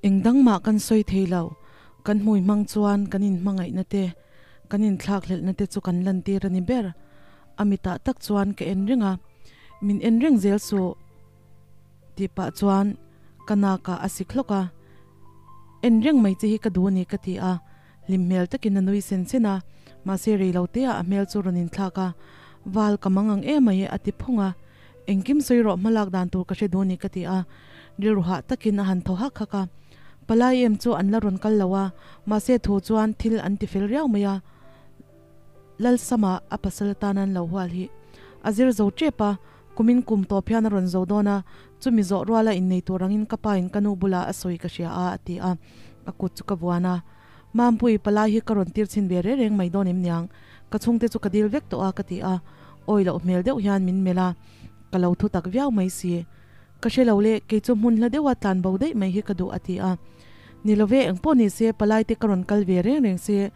Eng dang mah kan sawi thei lo, kan hmui hmang chuan kan inhmangaihna te, kan inthlakhlelhna te chu kan lantir a ni ber. A mitah tak chuan ka en reng a, Min en reng zel suh tih pah chuan ka nakah a sik hlawk a, En reng mai che hi ka duh a ni ka ti a, hlim hmel takin a nui sen sen a, mahse rei lo te ah a hmel chu rawn inthlak a, Val ka mang ang em mai a ti phung a, Engkim sawi rawh hmalak dan tur ka hre duh a ni ka ti a, rilru hah takin a han thaw hak hak a, Palai em chu an la rawn kal lo a, mahse thu chuan thil an ti fel riau mai a, Lalsama a pasal atan an lo hual hi a zir zo tep a, kumin kum tawp hian a rawn zo dawn a, chumi zawh ruala innei tur angin ka pa in ka nu bulah a sawi ka hria a a ti a, a kut chu ka vuan a. Mampui, palai hi ka rawn tir chhin ve reng reng mai dawn em niang, ka chhungte chu ka dil vek tawh a ka ti a, awi loh hmel deuh hian min melh a, ka lo thu tak viau mai si. Ka hre lo le, kei chu hmun hla deuha tlan bo daih mai hi ka duh a ti a. Ni lo ve, engpawh ni se palai te ka rawn kal ve reng reng se,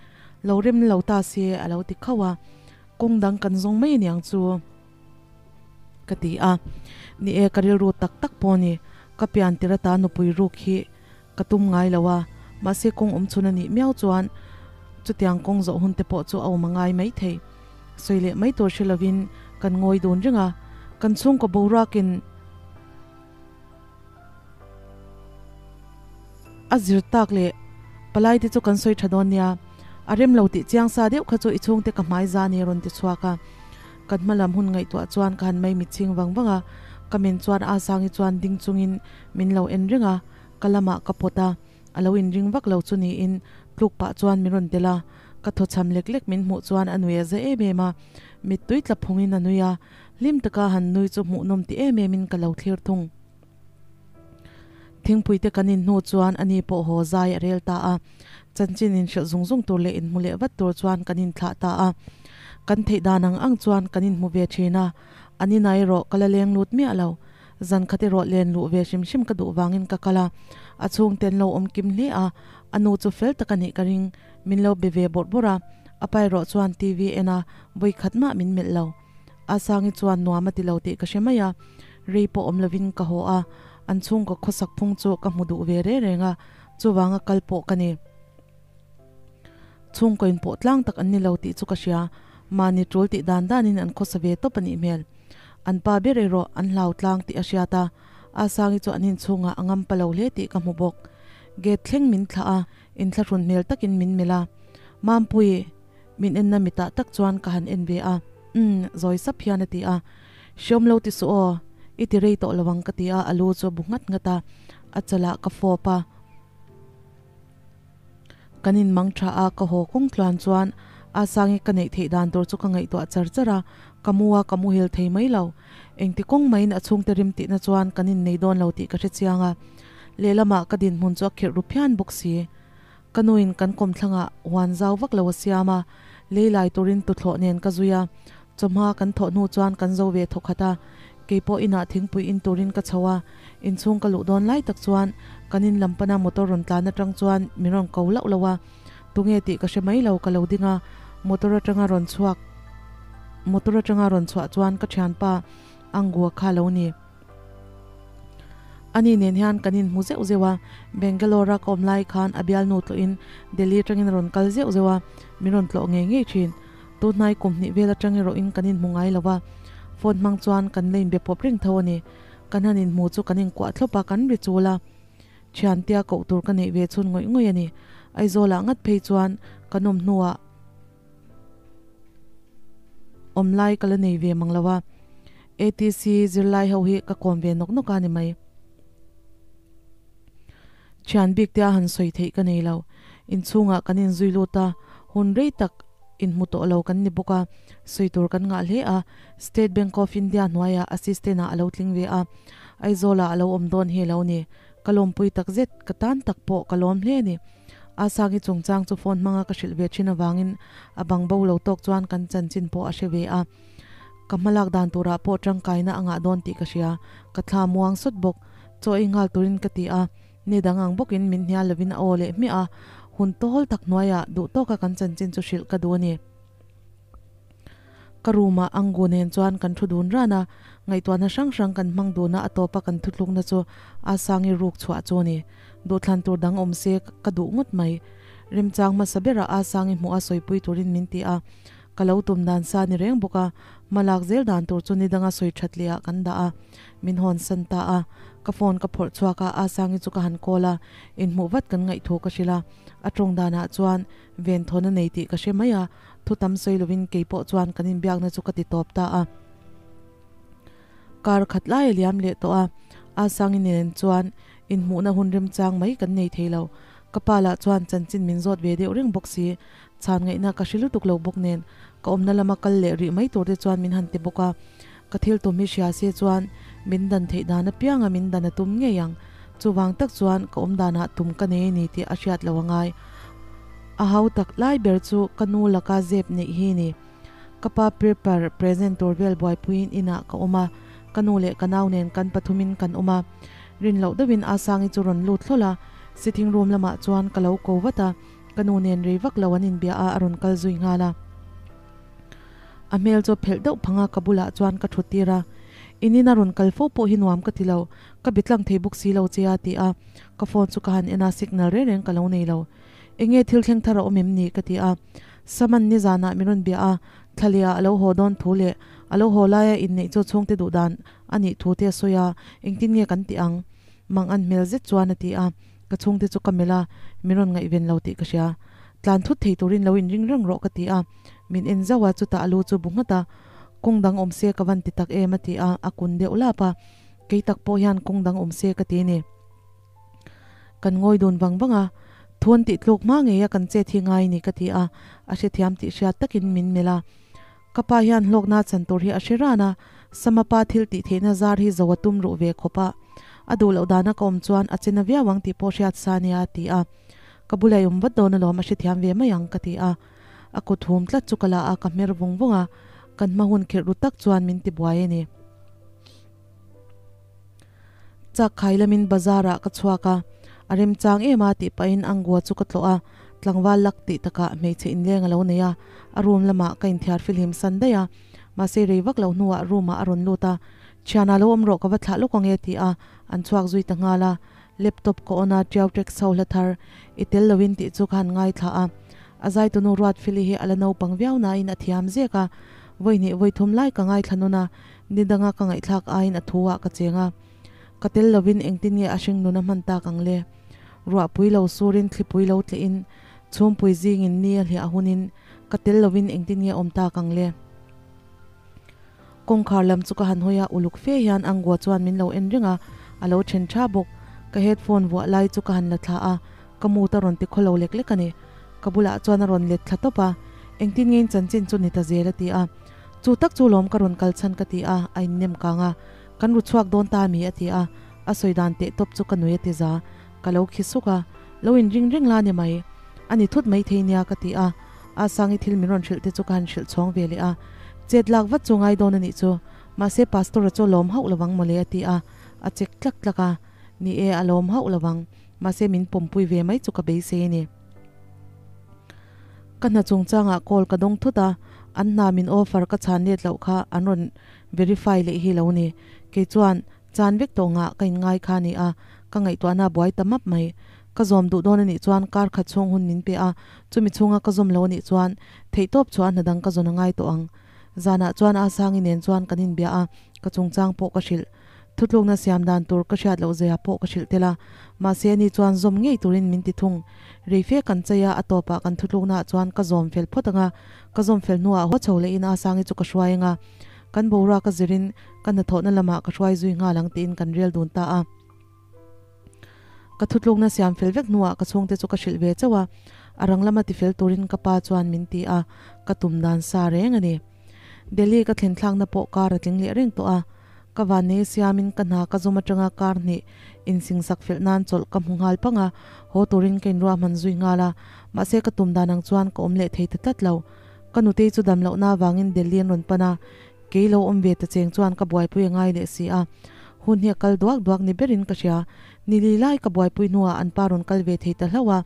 lo rem lo ta se a lo ti khauh a, kawng dang kan zawng mai aniang chu ka ti a. Ni e, ka rilru tak tak pawh a ni, ka pian tir ata nupui ruk hi ka tum ngai lo a, mahse kawng awm chhun a nih miau chuan chutiang kawng zawh hun te pawh chu a awm a ngai mai thei. Sawi leh mai tur hre lovin kan ngawi dun reng a, kan chhungkaw boruakin a zir tak leh palai te chu kan sawi tha dawn nia, a rem lo tih chiang sa deuh kha chu i chhungte ka hmai za ni a rawn ti chhuak a. Kan hma lam hun ngaihtuah chuan ka han mai mitchhing vang vang a, ka men chuan a sangi chuan ding chungin min lo en reng a, ka lamah ka pawt a, a lo inring vak lo chu niin tluk pah chuan min rawn tel a, ka thaw cham lek lek min hmuh chuan a nui a za em em a, mittui tla phungin a nui a, hlim taka han nui chu hmuhnawm ti em em in ka lo thlir thung. Thingpui te kan inhnu chuan ani pawh haw zai a rel ta a, chanchin inhrilh zung zung tur leh inhmu leh vat tur chuan kan inthlah ta a, kan theih dan ang ang chuan kan inhmu ve thin a, an inah erawh ka la leng lut miah lo. Zan khat erawh len luh ve hrim hrim ka duh vangin ka kal a, a chhungte an lo awm kim hle a, a nu chu fel tak a nih ka ring, min lo be ve bawrh bawrh a, a pa erawh chuan TV en a, vawi khat mah min melh lo. Asangi chuan nuam a ti lo tih ka hre mai a, rei pawh awm lovin ka haw a, an chhungkaw khawsak phung chu ka hmu duh ve reng reng a, chuvanga kal pawh ka ni. Chhungkaw in pawh tlang tak an ni lo tih chu ka hria, mahni tul tih dan danin an khawsa ve tawp a nih hmel. An pa ber erawh an hlau tlang tih a hriat a, Asangi chu an inchhungah a ngam pa lo hle tih ka hmu bawk. Gate thleng min thlah a, inthlahrun hmel takin min melh a. Mampui, min enna mitah tak chuan ka han en ve a, Umm, zawi sap hian a ti a. Hriawm lo ti suh aw, i ti rei tawh lo ang ka ti a, a lu chu a bu nghat nghat a, a chalah ka fawp a. Kan inmang tha a, ka haw kawng tluan chuan Asangi ka neih theih dan tur chu ka ngaihtuah char char a, ka mu a, ka muhil thei mai lo. Engti kawng maiin a chhungte rim tihna chuan kan innei dawn lo tih ka hre chiang a, lehlamah ka dinhmun chu a khirh ru phian bawk si. Ka nuin kan kawmthlangah huan zau vak lo a siam a, lei lai turin tuthlawh nen ka zui a, chawhma kan thawh hnu chuan kan zo ve thawkhat a, Keipawh inah thingpui in turin ka chho a, inchhung ka luh dawn lai tak chuan kan in lam pana motor rawn tlan atang chuan min rawn ko lauh lauh a, tunge tih ka hre mai lo ka lo ding a, motor atanga rawn chhuak motor atanga rawn chhuah chuan ka thianpa Angua kha lo ni. Ani nen hian kan inhmu zeuh zeuh a, Bangalore a ka awm lai khan a bialnu tlawhin Delhi atangin a rawn kal zeuh zeuh a, min rawn tlawh ngei ngei thin. Tunhnai kum hnih vel atang erawhin kan inhmu ngai lo a, phone hmang chuan kan la inbe pawp reng tho a ni. Kan han inhmu chu kan inkuah thlawp a, kan ri chul a. Thiantea koh tur ka neih ve chhun ngawih ngawih a ni. Aizawlah ngat phei chuan kan awm hnuah awm lai ka la nei ve mang lo a, ATC zirlai ho hi ka kawm ve nawk nawk a ni mai. Thian bik te a han sawi theih ka nei lo. Inchhungah kan inzui lut a, hun rei tak inhmu tawh lo kan ni bawk a, sawi tur kan ngah hle a, State Bank of India hnuaiah assistant ah a lo tling ve a, Aizawlah a lo awm dawn hi a lo ni. Ka lawmpui tak zet, ka tan tak pawh ka lawm hle a ni. Asangi chungchang chu phone hmanga ka hrilh ve thin avangin a bang bo lo tawk chuan kan chanchin pawh a hre ve a. Ka hmalak dan turah pawh tangkaina a ngah dawn tih ka hria, ka thla muang sawt bawk. Chaw ei nghal turin ka ti a, ni dang ang bawkin min hnial lovin a aw leh hmiah a, hun tawl tak hnuaiah duh tawka kan chanchin chu hrilh ka duh a ni. Ka room ah Angu nen chuan kan thu dun ran a, ngaihtuahna hrang hrang kan hmang dun a, a tawpa kan thuthlukna chu Asangi ruk chhuah chu a ni. Duhthlan tur dang awm se ka duh ngawt mai. Remchang hmasa berah a Sangi hmuh a sawipui turin min ti a, ka lo tum dan sa ni reng bawk a, hma lak zel dan tur chu ni danga sawi that leh ah kan dah a, min hawn san ta a. Ka phone ka phawrh chhuak a, a Sangi chu ka han call a, inhmuh vat kan ngaih thu ka hrilh a, a tawng danah chuan venthawn a nei tih ka hre mai a, thu tam sawi lovin kei pawh chuan kan inbiakna chu ka ti tawp ta a. Kar khat lai a liam leh tawh a, a Sangi nen chuan inhmuhna hun remchang mai kan nei thei lo. Ka pa lah chuan chanchin min zawt ve deuh reng bawk si, chhan ngaihna ka hre lutuk lo bawk nen ka awmna lama kal leh rih mai tur te chuan min han ti bawk a. Ka thil tum hi hria se chuan min dan theih dan apianga min dan a tum ngei ang. Chuvang tak chuan ka awm danah tum ka nei a ni tih a hriat lo a ngai. A hau tak lai ber chu ka nu laka zep neih hi ni. Ka pa prepare present tur vel buaipuiin inah ka awm a, ka nu leh ka nau nen kan pathumin kan awm a. Rin loh deuhin Asangi chu rawn lut hlawl a, sitting room lamah chuan ka lo ko vat a, ka nu nen rei vak lo an inbia a, a rawn kal zui nghal a. A hmel chu phelh deuh phang a, ka bulah chuan ka thut tir a, In ina rawn kal fo pawh hi nuam ka ti lo, ka bi tlang thei bawk si lo che a ti a, ka phone chu ka han en a, signal reng reng ka lo nei lo. Enge thil thleng thar a awm em ni? ka ti a, Saman nizanah min rawn bia a, Thlalia a lo haw dawn thu leh a lo haw laia inneih chu chhungte duh dan a nih thu te a sawi a, engtin nge kan tih ang? Mang an hmel zet chuan a ti a, ka chhungte chu ka melh a, min rawn ngaihven lo tih ka hria. Tlan thut thei turin lo inring reng rawh ka ti a, min en zauh a, chutah a lu chu bu nghat a, kawng dang awm se ka van ti tak em a ti a, a kun deuh lap a, kei tak pawh hian kawng dang awm se ka ti ni. Kan ngawi dun vang vang a, Thuan tih tluk hma ngei a kan chet hi ngai ni ka ti a, a hrethiam tih hriat takin min melh a. Ka pa hian hlawkna chan tur hi a hre ran a, Sama pa thil tih theihna zar hi zo a tum ruh ve khawp a, a duh loh dana ka awm chuan a che na viau ang tih pawh hriat sa nia a ti a. Ka bulah i awm vat dawn alawm a hrethiam ve mai ang ka ti a. A kut hum tlat chu ka la a, ka hmer vung vung a, kan hma hun khirh ru tak chuan min ti buai a ni. Chak khai lamin bazar ah ka chhuak a, a remchang em a tih pahin Angua chu ka tlawh a, tlangval lak tih takah hmeichhe inleng a lo nei a, a room lamah ka inthiar filhim san daih a, mahse rei vak lo hnuah room ah a rawn lut a, Thiana lo awm rawh ka va thlah lawk ange ti a, an chhuak zui ta nghal a, laptop ka on a, Tiau Trek chho hla thar i tel loin tih chu ka han ngaithla a, a zaitunu Ruatfeli hi a la naupang viau nain a thiam zek a, vawi hnih vawi thum lai ka ngaithla nawn a, Ni danga ka ngaihthlak aiin a thu ah ka cheng a, ka tel lovin engtin nge a hring nun a hman tak ang le? Ruahpui lo surin thlipui lo tlehin, chhumpui zingin ni a hliah hunin ka tel lovin engtin nge awm tak ang le? Kawngkhar lam chu ka han hawi a, uluk fe hian Angua chuan min lo en reng a, a lo then tha bawk. Ka headphone vuah lai chu ka han la thla a, ka mood a rawn ti khaw lo lek lek a ni. Ka bulah chuan a rawn let thla tawp a, engtin nge in chanchin chu ni ta zel a ti a. Chu tak chu lawm ka rawn kal chhan ka ti a, a innem kang a, Kan ru chhuak dawn ta mi a ti a, a sawi dan teh tawp chu ka nui a ti za, ka lo khi suk a, Lo inring reng la ni mai, a ni thut mai thei nia ka ti a, Asangi thil min rawn hrilh te chu ka han hrilh chhawng ve leh a, Chet lak vat chu ngai dawn a nih chu, mahse Pastor-a chu a lawm hauh lovang mawle a ti a, a chek tlak tlak a, Ni e, a lawm hauh lovang, mahse min pawmpui ve mai chu ka beisei a ni. Ka hna chungchangah call ka dawng thut a, an hna min offer ka chhan let loh kha an rawn verify leh hi lo ni. Kei chuan chan vek tawh ngah ka inngai kha a ni a, ka ngaihtuahna a buai ta map mai. Ka zawm duh dawn a nih chuan kar khat chhung hun min pe a, chumi chhunga ka zawm lo a nih chuan theihtawp chhuah a hna dang ka zawn a ngai tawh ang. Zanah chuan Asangi nen chuan kan inbia a, ka chungchang pawh ka hrilh. Thutlukna siam dan tur ka hriat loh zia pawh ka hrilh tel a, mahse ani chuan zawm ngei turin min ti thung. Rei fe kan chei a, a tawpah kan thutluknaah chuan ka zawm fel phawt ang a, ka zawm fel hnuah haw chho lehin Asangi chu ka hruai ang a, kan boruak a zirin ka hnathawhna lamah ka hruai zui nghal ang tiin kan rel dun ta a. Ka thutlukna siam fel vek hnuah ka chhungte chu ka hrilh ve chauh a, a rang lama tifel turin ka pa chuan min ti a, ka tum dan sa reng a ni. Delhi ka thlen thlakna pawh kar a tling leh reng tawh a, ka vannei siamin ka hna ka zawm atanga kar hnih insingsak felh nan chawlh ka hmu nghal pang a, haw turin ka inruahman zui nghal a, mahse ka tum dan ang chuan ka awm leh thei ta tlat lo. Ka nutei chu dam lohna avangin Delhi an rawn pan a, kei lo awm ve ta cheng chuan ka buaipui a ngai leh si a, hun hi a kal duak duak ni berin ka hria. Ni li lai ka buaipui hnuah an pa rawn kal ve thei ta hlauh a,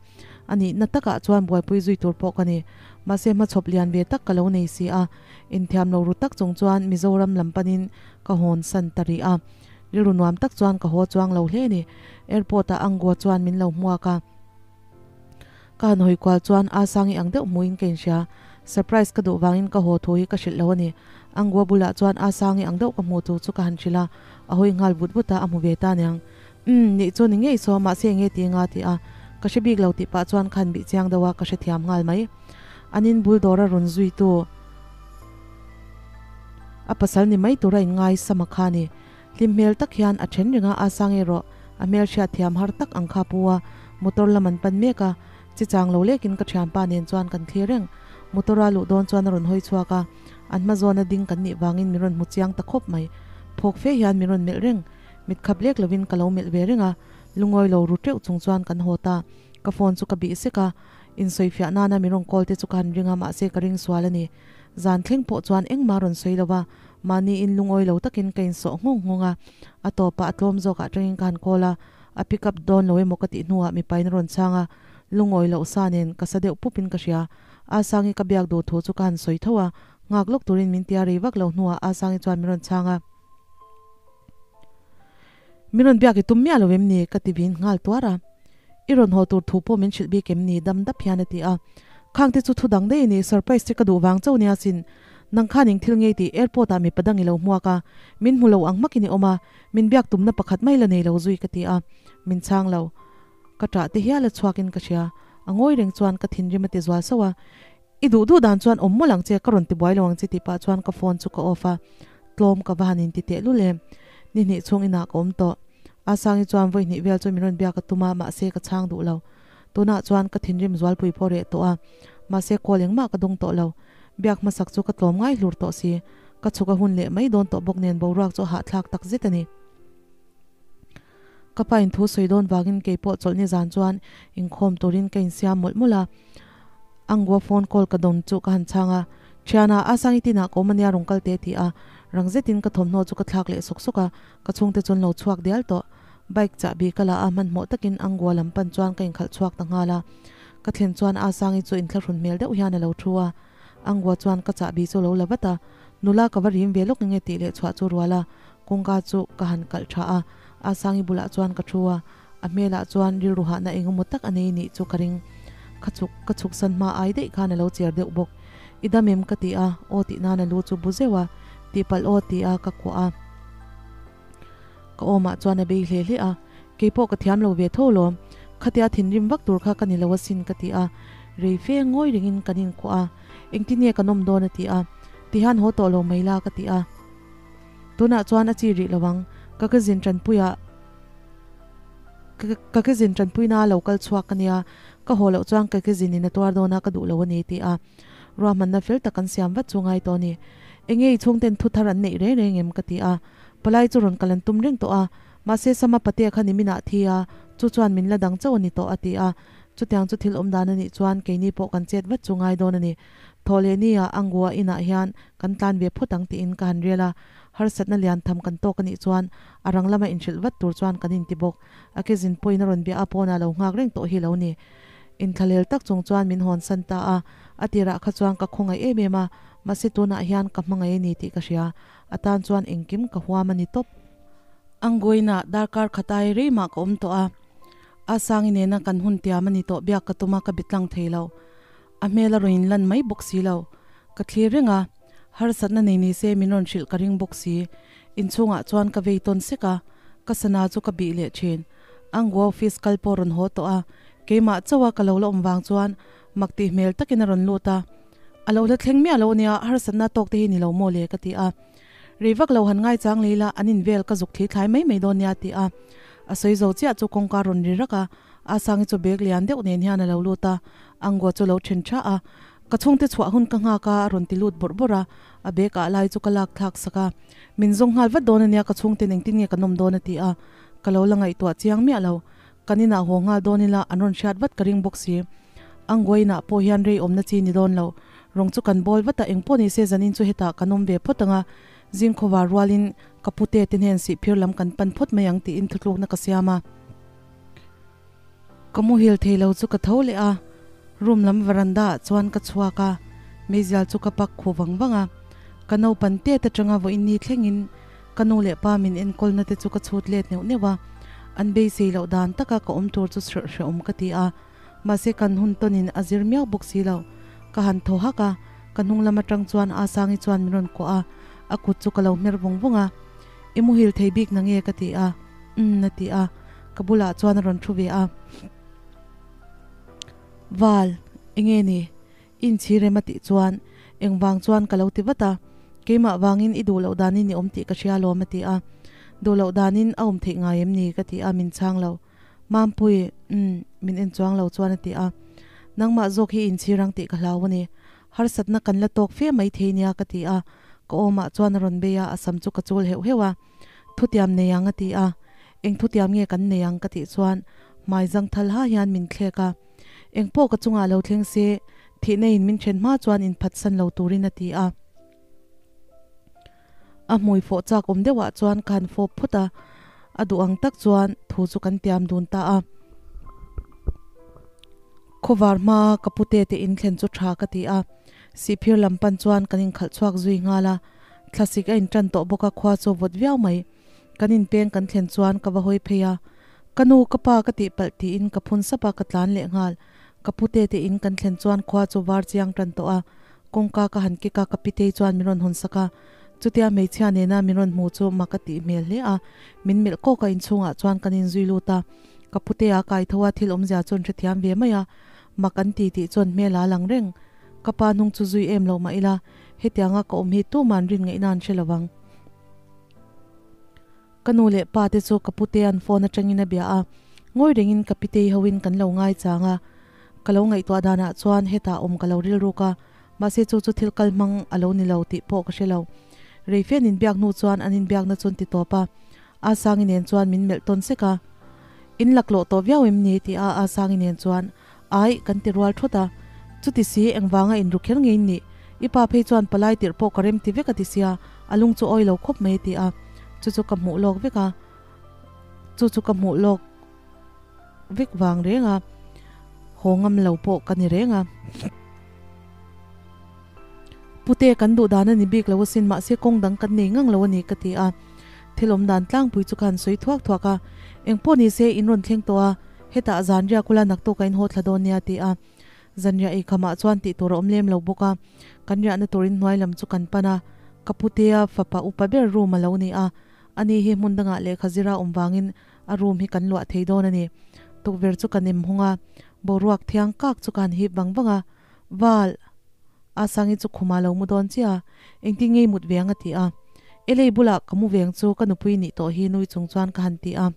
a nihna takah chuan buaipui zui tur pawh ka ni. Mahse hmachhawp lian ve tak ka lo nei si a, inthiam lo ru tak chung chuan Mizoram lam panin ka hawn san ta rih a. Rilru nuam tak chuan ka haw chuang lo hle a ni. Airport ah Angua chuan min lo hmuak a. Ka han hawi kual chuan a sangi ang deuh hmuhin ka inhria. Surprise ka duh vangin ka haw thu hi ka hrilh lo a ni. Angua bulah chuan a sangi ang deuh ka hmuh tur chu ka han hrilh a, a hawi nghal vut vut a, a hmu ve ta aniang. Umm, nih chu ni ngei saw, mahse enge ti anga ti a, ka hre bik lo tih pah chuan ka han bih chiang deuh a, ka hrethiam nghal mai. An in bul dawra rawn zuitu a pasal ni mai tura inngai sama kha a ni. Hlim hmel tak hian a then reng a, a sang erawh a hmel hriat thiam har tak ang kha pu a, motor lam an pan mek a, chi chang lo lekin ka thianpa nen chuan kan thlir reng. Motor a luh dawn chuan a rawn hawi chhuak a, an hma zawna ding kan nih vangin min rawn hmu chiang ta khawp mai. Phawk fe hian min rawn melh reng. Mit khap lek lovin ka lo melh ve reng a, lungawi lo ru teuh chung chuan kan haw ta. Ka phone chu ka bih sek a, insawifiah nana min rawn call te chu ka han ring a, mahse ka ring sual a ni. Zan thleng pawh chuan engmah rawn sawi lo va, mahni in lungawi lo takin ka insawh nghawng nghawng a, a tawpah a tlawm zawkah atangin ka han call a, a pick up dawn lo emaw ka tih hnuah mipain a rawn chhang a, lungawi loh sa nen ka sa deuh pupin ka hria. Asangi ka biak duh thu chu ka han sawi tho a, nghak lawk turin min tia rei vak lo hnuah Asangi chuan min rawn chhang a. Min rawn biak i tum miah lo em ni? ka ti vin nghal tuar a. I rawn haw tur thu pawh min hrilh bik em ni? dam dap hian a ti a. Khang te chu thu dang daih a ni, surprise te ka duh vang chauh nia sin. Nang khan eng thil ngei tih airport ah mipa dang i lo hmuak a, min hmu lo ang hmakin i awm a, min biak tumna pakhat mai la nei lo zui ka ti a. Min chhang lo. Ka ṭah te hial a chhuakin ka hria. A ngawi reng chuan ka thinrim a ti zual sauh a. I duh duh dan chuan awm mawlh ang che, ka rawn ti buai lo ang che tih pah chuan ka phone chu ka off a, tlawm ka va han inti teh lul em. Ni hnih chhung inah ka awm tawh. Asangi chuan vawi hnih vel chu min rawn biak a tum a, mahse ka chhang duh lo. Tunah chuan ka thinrim zualpui pawh reh tawh a, mahse call engmah ka dawng tawh lo. Biak hmasak chu ka tlawm ngai hlur tawh si. Ka chhuk a hun leh mai dawn tawh bawk nen boruak chu a hahthlak tak zet a ni. Ka pa in thu sawi dawn vangin kei pawh chawlhni zan chuan inkhawm turin ka insiam mawlh mawlh a. Angua phone call ka dawn chu ka han chhang a, Thiana, Asangi tinah ka awm ania rawn kal teh ti a, rang zetin ka thawmhnaw chu ka thlak leh sawk sawk a, ka chhungte chuan lo chhuak dial tawh. Bike chahbi ka la a, hmanhmawh takin Angua lam pan chuan ka inkhalh chhuak ta nghal a. Ka thlen chuan Asangi chu inthlahrun hmel deuh hian a lo thu a, Angua chuan ka chahbi chu lo la vat a, Nula ka va rim ve lawk enge tih leh chhuah chu rual a, kawngka chu ka han kalh tha a, Asangi bulah chuan ka thu a, a hmelah chuan rilru hahna engemaw tak a nei nih chu ka ring. Ka chhuk ka chhuk san hma ai daih khan a lo cher deuh bawk. I dam em ka ti a, aw tih nan a lu chu bu zeuh a, tihpalh aw ti a ka kuah a. Ka awmah chuan a bei hle hle a, keipawh ka thiam lo ve tho lawm, khatia thinrim vak tur kha ka ni lo asin ka ti a, rei fe ngawi ringin kan inkuah a, engtin nge kan awm dawn a ti a, tihian haw tawh lo mai la ka ti a, tunah chuan a chi rih lo ang, ka cousin tanpuiah ka cousin tanpuina a lo kal chhuak a nia, ka haw loh chuan ka cousin in a tuar dawn a ka duh lo a ni a ti a. Ruahmanna fel tak an siam vat chu ngai tawh a ni. Enge i chhungten thu thar an neih reng reng em? ka ti a. Palai chu rawn kal an tum reng tawh a, mahse Sama patea kha niminah a thi a, chu chuan min la dang chauh a ni tawh a ti a. Chutiang chu thil awm dan a nih chuan keini pawh kan chet vat chu ngai dawn a ni. Thawh leh nia Angua inah hian kan tlan ve phawt ang tiin ka han rel a, harsatna lian tham kan tawk a nih chuan a rang lama inhrilh vat tur chuan kan inti bawk. A ke zin pawhin a rawn bia a, pawnah lo nghak reng tawh hi lo ni. Inthlahlel tak chung chuan min hawn san ta a, a tirah kha chuan ka khawngaih em em a, mahse tunah hian ka hmangaih a ni tih ka hria, a tan chuan engkim ka huam a ni tawp. Angoina darkar khatai rei mah ka awm tawh a, a sangi nena kan hun tiam a ni tawh biak ka tum a ka bi tlang thei lo, a hmel a rawn inlan mai bawk si lo, ka thlir reng a, harsatna nei ni se min rawn hrilh ka ring bawk si, inchhungah chuan ka vei tawn sek a, ka sana chu ka bih leh thin. Angua office kal pawh rawn haw tawh a, keimah chauha ka lo la awm vang chuan mak tih hmel takin a rawn lut a. A lo la thleng miah lo ania, harsatna tawk te hi ni lo maw le ka ti a. Rei vak lo han ngaichang lei la, an in vel ka zuk thli thlai mai mai dawn nia a ti a. A sawi zo chiah chu kawngka rawn ri rak a, Asangi chu bag lian deuh nen hian a lo lut a, Angua chu lo then tha a. Ka chhungte chhuah hun ka nghak a, a rawn ti lut bawrh bawrh a, a bag ah lai chu ka lak thlak sak a. Min zawng nghal vat dawn ania, ka chhungten engtin nge kan awm dawn a ti a. Ka lo la ngaihtuah chiang miah lo. Kan inah haw nghal dawn ila an rawn hriat vat ka ring bawk si. Angoinah pawh hian rei awmna chi ni dawn lo. Rawng chu kan bawl vat a, engpawh ni se zanin chu hetah kan awm ve phawt ang a. Zingkhawva rualin ka pute te hnen sihphir lam kan pan phawt mai ang tiin thutlukna ka siam a. Ka muhil thei lo chu ka tho leh a, room lam veranda ah chuan ka chhuak a, meizial chu ka pak khu vang vang a. Ka naupan tet atanga vawiin ni thlengin. Ka nu leh pa min enkawlna te chu ka chhut let neuh neuh a, an beisei loh dan taka ka awm tur chu hrilh hrehawm ka ti a, mahse kan hun tawnin a zir miau bawk si lo. Ka han thaw hak a, ka hnung lam atang chuan Asangi chuan min rawn kuah a, a kut chu ka lo hmer vawng vawng a. I muhil thei bik na nge ka ti a, umm a ti a, ka bulah chuan a rawn thu ve a. Val, enge ni? I inchhir em a tih chuan engvang chuan ka lo ti vat a, keimah vangin i duh loh danin i awm tih ka hria alawm a ti a, duh loh danin a awm theih ngai em ni ka ti a, min chhang lo. Mampui, umm, min en chuang lo chuan a ti a, nangmah zawk hi i inchhir ang tih ka hlau a ni, harsatna kan la tawk fe mai thei nia ka ti a, ka awmah chuan a rawn bei a, a sam chu ka chul heuh heuh a, thutiam nei ang a ti a, eng thutiam nge kan nei ang ka tih chuan hmai zang thal ha hian min thlek a. Eng pawh ka chungah lo thleng se, thihna in min then hma chuan inphatsan lo turin a ti a. A hmui fawh chak awm deuhah chuan ka han fawp phawt a, a duh ang tak chuan thu chu kan tiam dun ta a. Khawvar hma ka pute te in thlen chu tha ka ti a, sihphir lam pan chuan kan inkhalh chhuak zui nghal a. Thlasik a intan tawh bawk a, khua chu vawt viau mai. Kan inpeng kan thlen chuan ka va hawi phei a, Ka nu, ka pa ka tih palh tiin ka phun sap a, ka tlan leh nghal. Ka pute te in kan thlen chuan khua chu var chiang tan tawh a, kawngka ka han kik a, ka pitei chuan min rawn hawn sak a. Chutia hmeichhia nena min rawn hmu chu mak a tih hmel hle a, min melh kawk a inchhungah chuan kan inzui lut a. Ka pute a kai tho a, thil awmzia chuan hrethiam ve mai a, mak an ti tih chuan hmel a lang reng. Ka pa hnung chu zui em lo mah ila, hetianga ka awm hi tuman rin ngaihna an hre lovang. Ka nu leh pa te chu ka pute an phone atangin a bia a, ngawi rengin ka pitei hoin kan lo ngaichang a. Ka lo ngaihtuah danah chuan hetah awm ka lo rilruk a, mahse chu chu thil kal hmang a lo ni lo tih pawh ka hre lo. Reifen inbiak hnu chuan an inbiakna chu an ti tawp a, Asangi nen chuan min melh tawn sek a. In laklawh tawh viau em ni? ti a Asangi nen chuan Aih, kan ti rual thawt a. Chuti si, engvanga inru kher ngei nih? I pa phei chuan palai tirh pawh ka rem ti vek a ti sia, a lung chu awi lo khawp mai a ti a. Chu chu ka hmuh lawk vek a. Chu chu ka hmuh lawk vek vang reng a, haw ngam lo pawh ka ni reng a. Pute, kan duh dan a ni bik lo asin, mahse kawng dang kan nei ngang lo a ni ka ti a. Thil awm dan tlangpui chu ka han sawi thuak thuak a, Eng pawh ni se in rawn thleng tawh a, hetah zanriah kula naktuk a in haw thla dawn nia a ti a. Zanriah ei khamah chuan tih tur a awm lem lo bawk a, kan riahna turin hnuai lam chu kan pan a, ka putea fapa upa ber room a lo ni a, ani hi hmun dangah lehkha zira awm vangin a room hi kan luah thei dawn a ni. Tukverh chu kan em hung a, boruak thiang kak chu ka han hip vang vang a, Val! Asangi chu khumah lo mu dawn chiah a, engtin ngei mut veng a ti a. Elei bulah ka mu veng chu ka nupui nih tawh hi nui chung chuan ka han ti a.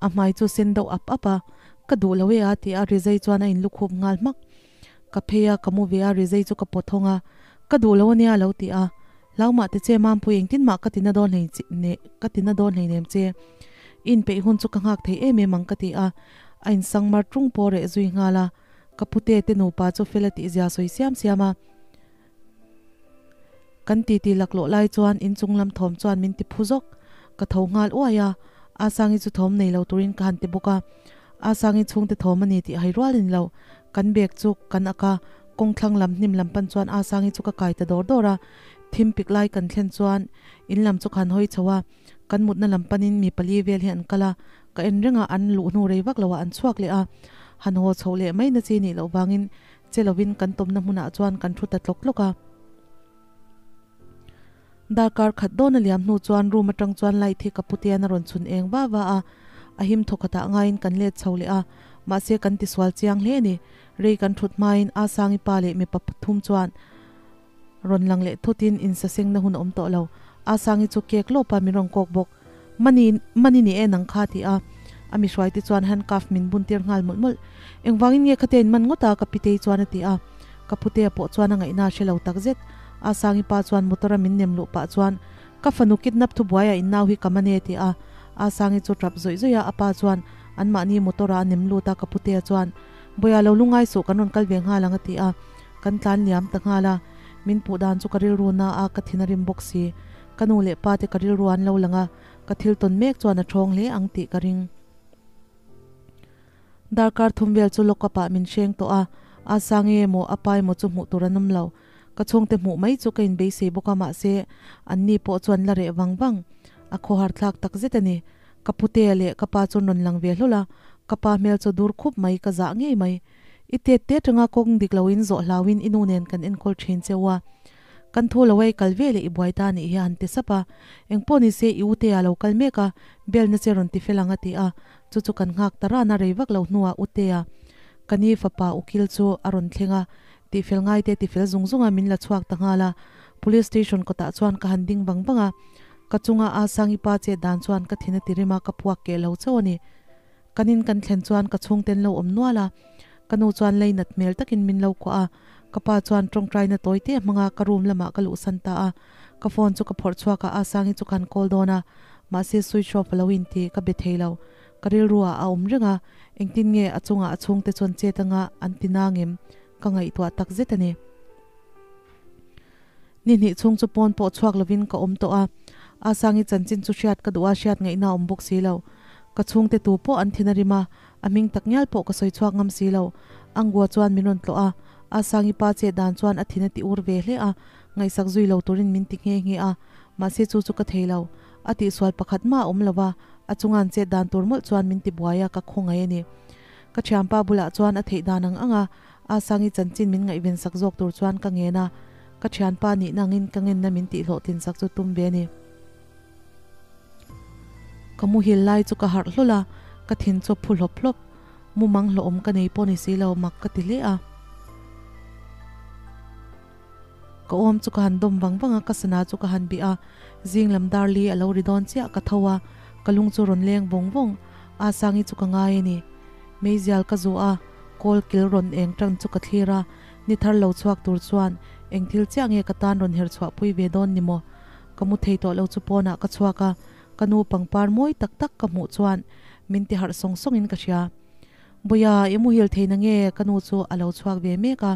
A hmai chu sen deuh ap ap a, ka duh lo e a ti a, Rizai chuan a inlukhup nghal hmak. Ka phei a, ka mu ve a, Rizai chu ka pawt hawng a, ka duh lo ania a lo ti a. Hlaumah te che Mampui engtin mah ka ti na dawn hlei ka ti na dawn hleinem che. I inpeih hun chu ka nghak thei em em ang ka ti a. A insang mar tung pawh reh zui nghal a, ka pute te nupa chu fel a tihzia sawi siam siam a. Kan titi laklawh lai chuan inchung lam thawm chuan min ti phu zawk. Ka tho nghal uai a, Asangi chu thawm nei lo turin ka han ti bawk a. Asangi chhungte thawm a ni tih hai rual a ni lo. Kan bag chu kan ak a, kawngthlang lam hnim lam pan chuan Asangi chu ka kai ta dawr dawr a. Thim pik lai kan thlen chuan in lam chu ka han hawi chho a, kan mutna lam panin mi pali vel hi an kal a, Ka en reng a, an luh hnu rei vak lo ah an chhuak leh a, han haw chhoh leh mai na chi nih loh vangin che lovin kan tawmna hmunah chuan kan thu ta tlawk tlawk a. Darkar khat dawn a liam hnu chuan room atang chuan light hi ka putian a rawn chhun eng va va a, a him thaw khatah ngaiin kan let chho leh a, mahse kan tisual chiang hle a ni. Rei kan thut hmain Asangi pa leh mipa pathum chuan rawn lang leh thutin insasengna hun a awm tawh lo. Asangi chu cake lawp a min rawn kawk bawk. Mani, mani ni e nang kha ti a. A mi hruaite chuan handcuff min bun tir nghal mawlh mawlh. Engvangin nge khate in man ngawt a? Ka pitei chuan a ti a. Ka putea pawh chuan a ngaihna a hre lo tak zet. Asangi pa chuan motor a min nem luh pah chuan, Ka fanu kidnap thubuaia in nau hi ka man e ti a. Asangi chu tap zawih zawih a, a pa chuan anmahni motor ah a nem lut a, ka putea chuan, Bawia lo lungai suh kan rawn kal ve nghal ang a ti a. Kan tlan liam ta nghal a. Min puh dan chu ka rilru na a, ka thin a rim bawk si. Ka nu leh pa te ka rilru an lo lang a, ka thil tawn mek chuan a thawng hle ang tih ka ring. Darkar thum vel chu lock up ah min hreng tawh a, a sang emaw a pa emaw chu hmuh tur an awm lo. Ka chhungte hmuh mai chu ka inbeisei bawk a mahse anni pawh chuan la reh vang vang. A khawhar thlak tak zet a ni. Ka putea leh ka pa chu an rawn lang ve hlawl a, ka pa hmel chu dur khup mai ka zah ngei mai. I tet te atanga kawng dik loin zawh hlauin i nu nen kan enkawl thin che u a. Kan thu lo ei kal ve leh i buai ta nih hi a han ti sap a. Engpawh ni se i utea lo kal mek a, belna che rawn ti fel ang a ti a. Chu chu kan nghak ta ran a rei vak lo hnuah utea ka ni fapa ukil chu a rawn thleng a, tihfel ngai te tifel zung zung a min la chhuak ta nghal a. Police station kawtah chuan ka han ding vang vang a, ka chunga a Sangi pa chet dan chuan ka thin a ti rim a, ka puak keh lo chauh a ni. Kan in kan thlen chuan ka chhungten lo awm nual a, ka nu chuan lei nat hmel takin min lo kuah a, ka pa chuan tawngtaina tawi te hmang a ka room lamah ka luhsan ta a, ka phone chu ka phawrh chhuak a, a Sangi chu ka han call dawn a, mahse switch off a lo inti, ka be thei lo, ka rilru ah a awm reng a, engtin nge a chungah a chhungte chuan chet anga an ti nang em, ka ngaihtuah tak zet a ni. Ni hnih chhung chu pawn pawh chhuak lovin ka awm tawh a, Asangi chanchin chu hriat ka duh a, hriat ngaihna a awm bawk si lo. Ka chhungte tu pawh an thin a rim a, a hming tak ngial pawh ka sawi chhuak ngam si lo. Angua chuan min rawn tlawh a, Asangi pa chet dan chuan a thin a ti ur ve hle a, ngaihsak zui lo turin min ti nghe nghe a, mahse chu chu ka thei lo. A tihsual pakhat mah a awm lo va, a chunga'n chet dan tur mawlh chuan min ti buai a, ka khawngaih a ni. Ka thianpa bulah chuan a theih dan ang ang a, Asangi chanchin min ngaihven sak zawk tur chuan ka ngen a, ka thianpa nihna angin ka ngenna min tihhlawhtlin sak chu tum ve a ni. Ka muhil lai chu ka harh hlawl a, ka thin chu a phu hlawp hlawp. Mumang hlawhawm ka nei pawh ni si lo, mak ka ti hle a. Ka awm chu ka han dawm vang vang a, ka sana chu ka han bih a, zing lam dar li a lo ri dawn chiah ka tho a, ka lung chu rawn leng vawng vawng. Asangi chu ka ngai a ni. Meizial ka zu a, kawl kil rawn eng tan chu ka thlir a, ni thar lo chhuak tur chuan eng thil chiah nge ka tan rawn her chhuah pui ve dawn ni maw? Ka mu thei tawh lo chu pawnah ka chhuak a, ka nu pangpar mawi tak tak ka hmuh chuan min ti harh sawng sawngin ka hria. Bawia, i muhil thei na nge? Ka nu chu a lo chhuak ve mek a.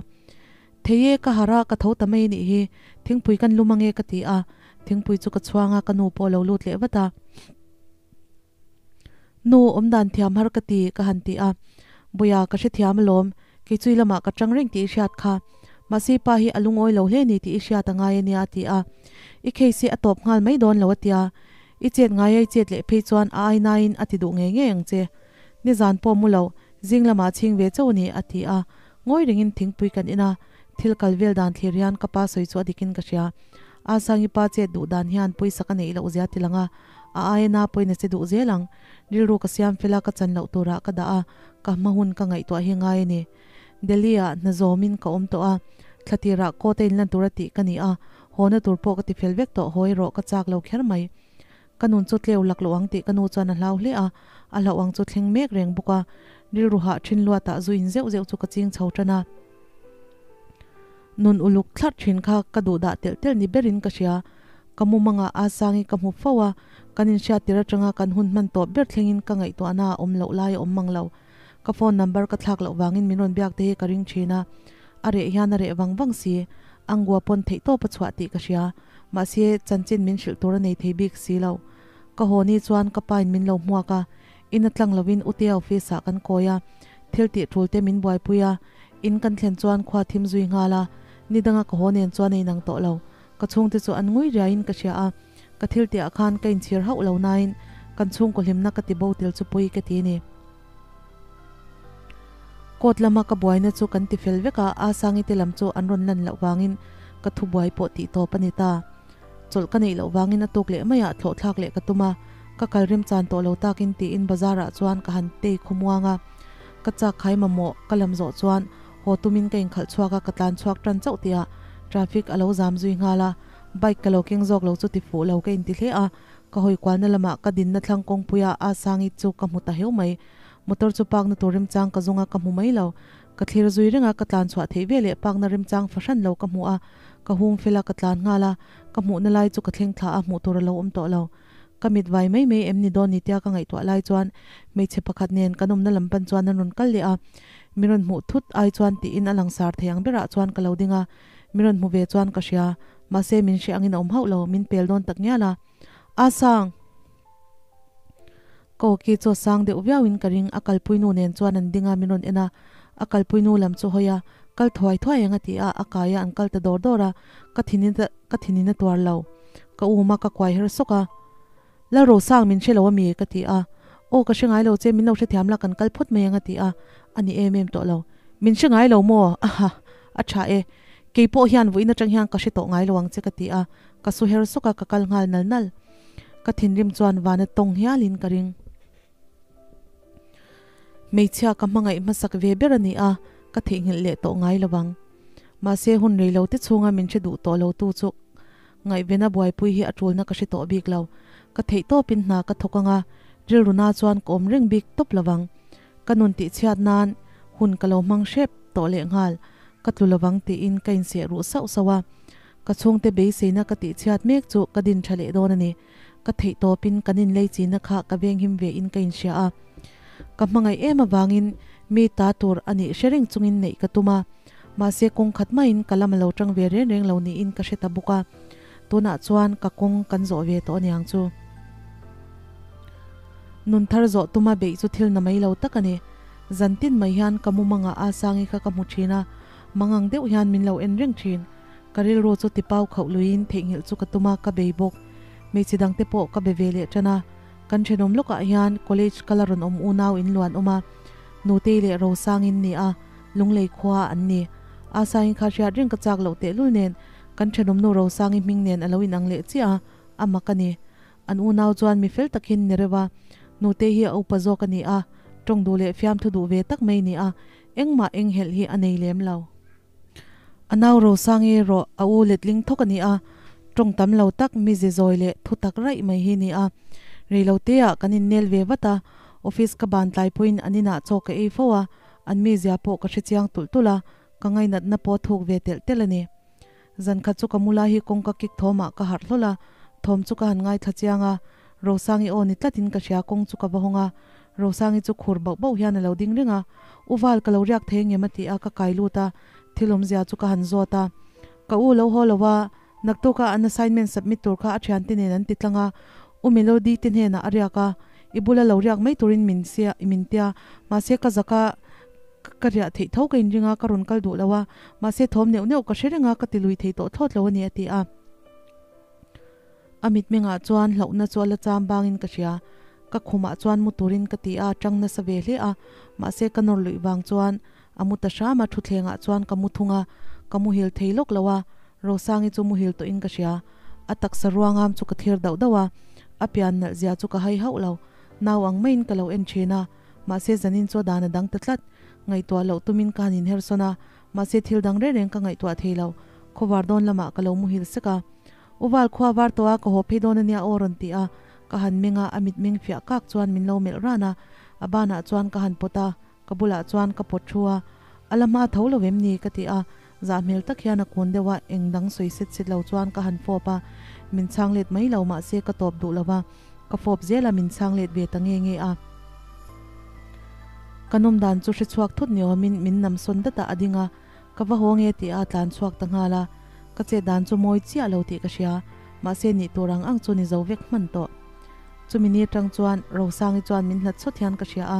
Thei e, ka harh a, ka tho ta mai nih hi, thingpui kan lum ange ka ti a, thingpui chu ka chhuang a, ka nu pawh a lo lut leh vat a. Nu, awmdan thiam har ka ti, ka han ti a. Buia, ka hrethiam alawm, kei chui lamah ka tang reng tih i hriat kha. Mahse i pa hi a lungawi lo hle ni tih i hriat a ngai a nia a ti a. I case hi a tawp nghal mai dawn lo a tia. I chet ngai a i chet leh phei chuan a ai naiin a ti duh ngei ngei ang che. Nizan pawh mu lo, zing lamah chhing ve chauh a ni a ti a. Ngawi rengin thingpui kan in a, thil kal vel dan thlir hian ka pa sawi chu a dikin ka hria. Asangi pa chet duh dan hian pawisa ka neih loh zia ti lang a, a aia na pawhin a che duh zel ang. Rilru ka siam fel a, ka chan loh turah ka dah a, ka hma hun ka ngaihtuah hi ngai a ni. Delhi ah hna zawmin ka awm tawh a, thla tirah court a inlan tura tih ka ni a, hawna tur pawh ka ti fel vek tawh, haw erawh ka chak lo kher mai. Ka nun chu tleu lak loh ang tih ka nu chuan a hlau hle a, a hlauh ang chu thleng mek reng bawk a, rilru hah thin luatah zu in zeuh zeuh chu ka ching chho tan a. Nun uluk thlarh thin kha ka duh dah telh telh ni berin ka hria. Ka mumangah a sangi ka hmu fo a, kan inhriat tir atanga kan hun hman tawp ber thlengin ka ngaihtuahna a awm loh lai a awm mang lo. Ka phone number ka thlak loh vangin min rawn biak te hi ka ring thin a, a reh hian a reh vang vang si. Angua pawn theihtawp a chhuah tih ka hria. Mahse, chanchin min hrilh tur a nei thei bik si lo. Ka haw ni chuan ka pain min lo hmuak a, in a tlang lovin Utea office ah kan kawi a, thil tih tul te min buaipui a, in kan thlen chuan khua thim zui nghal a, ni danga ka haw nen chuan a inang tawh lo. Ka chhungte chu an ngui riaiin ka hria a, ka thil tihah khan ka inchhir hauh lo nain kan chhungkaw hlimna ka ti bo tel chu pawi ka ti a ni. Court lama ka buaina chu kan ti fel vek a, Asangi te lam chu an rawn lan loh vangin ka thubuai pawh tih tawp a ni ta. Chawlh ka neih loh vangin a tuk leh maiah thlawh thlak leh ka tum a, ka kal remchan tawh lo takin tiin bazar ah chuan ka han tei khawmuang a. Ka chak khai mamawh ka lam zawh chuan haw tumin ka inkhalh chhuak a, ka tlan chhuak tan chauh tihah traffic a lo zam zui nghal a, bike ka lo keng zawk lo chu ti fuh lo ka inti hle a, ka hawi kualna lamah ka dinna thlang kawngpuia Asangi chu ka hmu ta heu mai. Motor chu park na tur remchang ka zawng a ka hmu mai lo. Ka thlir zui reng a, ka tlan chhuah theih ve leh park na remchang fahran lo ka hmu a, ka hung fel a ka tlan nghal a, ka hmuhna lai chu ka thleng thla a hmuh tur a lo awm tawh lo. Ka mit vai mai mai em ni dawn ni tia ka ngaihtuah lai chuan hmeichhe pakhat nen kan awmna lam pan chuan an rawn kal leh a, min rawn hmuh thut ai chuan tiin a langsar thei ang berah chuan ka lo ding a, min rawn hmu ve chuan ka hria, mahse min hre angin a awm hauh lo, min pel dawn tak ngial a. A sang! Ka awki chu a sang deuh viauin ka ring, a kalpui nu nen chuan an ding a, min rawn en a, a kalpui nu lam chu hawi a, Kal thuai thuai ang a ti a, a kai a an kal ta dawr dawr a, ka thinin ka thinin a tuar lo. Ka um a, ka kuai her sawk a. Lalrosang min hre lo a mi? ka ti a. Aw ka hre ngai lo che, min lo hrethiam la kan kal phawt mai ang a ti a, a ni em em tawh lo. Min hre ngai lo maw? Aha, a tha e. Kei pawh hian vawiin atang hian ka hre tawh ngai lo ang che ka ti a, ka su her sawk a, ka kal nghal nal nal. Ka thinrim chuan vana tawng hialin ka ring. Hmeichhia ka hmangaih hmasak ve ber a ni a, ka theihnghilh leh tawh ngai lo ang. Mahse hun rei lo te chhunga min hre duh tawh lo tu chu ngaihvena buaipui hi a tulna ka hre tawh bik lo. Ka theih tawpin hna ka thawk ang a, rilruna chuan ka awm reng bik tawp lo vang. Ka nun tihchhiat nan hun ka lo hmang hrep tawh lehnghal, ka tlu lo vang tiin ka inseh ruh sauh sauh a. Ka chhungte beiseina ka tihchhiat mek chu ka din tha leh dawn a ni. Ka theih tawpin kan inlei china kha ka venghim ve in ka inhria a. Ka hmangaih em avangin mi ta tur a nih hre reng chungin neih ka tum a. Mahse kawng khat maiin ka lam a lo tang ve reng reng lo niin ka hre ta bawk a. Tunah chuan ka kawng kan zawh ve tawh aniang chu. Nun thar zawh tuma beih chu thil na mai lo tak a ni. Zan tin mai hian ka mumangah a sangi kha ka hmu thin a, mangang deuh hian min lo en reng thin. Ka rilru chu tipau khauh luiin theihnghilh chu ka tum a, ka bei bawk. Hmeichhe dangte pawh ka be ve leh tan a. Kan thenawm lawkah hian college kal a rawn awm unau in luan awm a, Nutei leh Rosangin ni a, Lunglei khua an ni. Asain kha hriat reng ka chak loh tehlul nen kan thenawmnu Rosangi hming nen a lo inang leh chiah a, a mak a ni. An unau chuan mi fel takin ni reuh a, Nutei hi a upa zawk a ni a, tawng duh leh fiamthu duh ve tak mai ni a, engmah enghelh hi a nei lem lo. A nau Rosangi erawh a u letling thawk a ni a, tawng tam lo tak mize zawi leh thu tak raih mai hi ni a. Rei lo te ah kan innel ve vat a, office ka ban tlai pawhin an inah chaw ka ei fo a, an mizia pawh ka hre chiang tulh tulh a, ka ngainatna pawh thuk ve telh telh a ni. Zan khat chu ka mula hi kawngka kik thawmah ka harh hlawl a, thawm chu ka han ngaithla chiang a, Rosangi aw ni tlatin ka hria kawng chu ka va hawng a, Rosangi chu khur bauh bauh hian a lo ding reng a, U Val ka lo riak thei ngem a ti a, ka kai lut a, thil awmzia chu ka han zawt a, ka u lo haw lo a, naktuk a an assignment submit tur kha a thiante nen an ti tlang a, U Melody te hnenah a riak a, i bula lo riak mai turin min sia min tia, mahse ka zak a, ka riah theih tho ka inring a, ka rawn kal duh lo a, mahse thawm neuh neuh ka hre reng a, ka ti lui thei tawh thlawt lo a ni a ti a. A mitmengah chuan hlauhna chu a la cham bangin ka hria. Ka khumah chuan mu turin ka ti a, tang nasa ve hle a. Mahse ka nawr luih vang chuan a mu ta hram a, thuthlengah chuan ka mu thung a, ka muhil thei lawk lo a, Rosangi chu muhil tawhin ka hria. A taksa ruangam chu ka thlir dauh dauh a, a pian nalh zia chu ka hai hauh lo. Nau ang maiin ka lo en thin a, mahse zanin chu a dan a dang ta tlat. Ngaihtuah loh tumin ka han inhersawn a, mahse thil dang reng reng ka ngaihtuah thei lo. Khawvar dawn lamah ka lo muhil sek a. U Val khua var tawh a, ka haw phei dawn ania aw rawn ti a, ka han meng a, a mitmeng fiah kak chuan min lo melh ran a, a banah chuan ka han pawt a, ka bulah chuan ka pawt thu a, a la hma tho lo em ni ka ti a, zah hmel tak hian a kun deuh a, eng dang sawi set set lo chuan ka han fawp a, min chhang let mai lo mahse ka tawp duh lo va, ka fawp zel a min chhang let ve ta nge nge a. Ka nawm dan chu hre chhuak thut ni awmin min nam sawn dat a, a ding a. Ka va haw nge tih a tlan chhuak ta nghal a, ka chet dan chu mawi chiah lo tih ka hria, mahse nih tur ang ang chu ni zo vek hman tawh. Chumi ni atang chuan Rosangi chuan min hlat chawt hian ka hria a,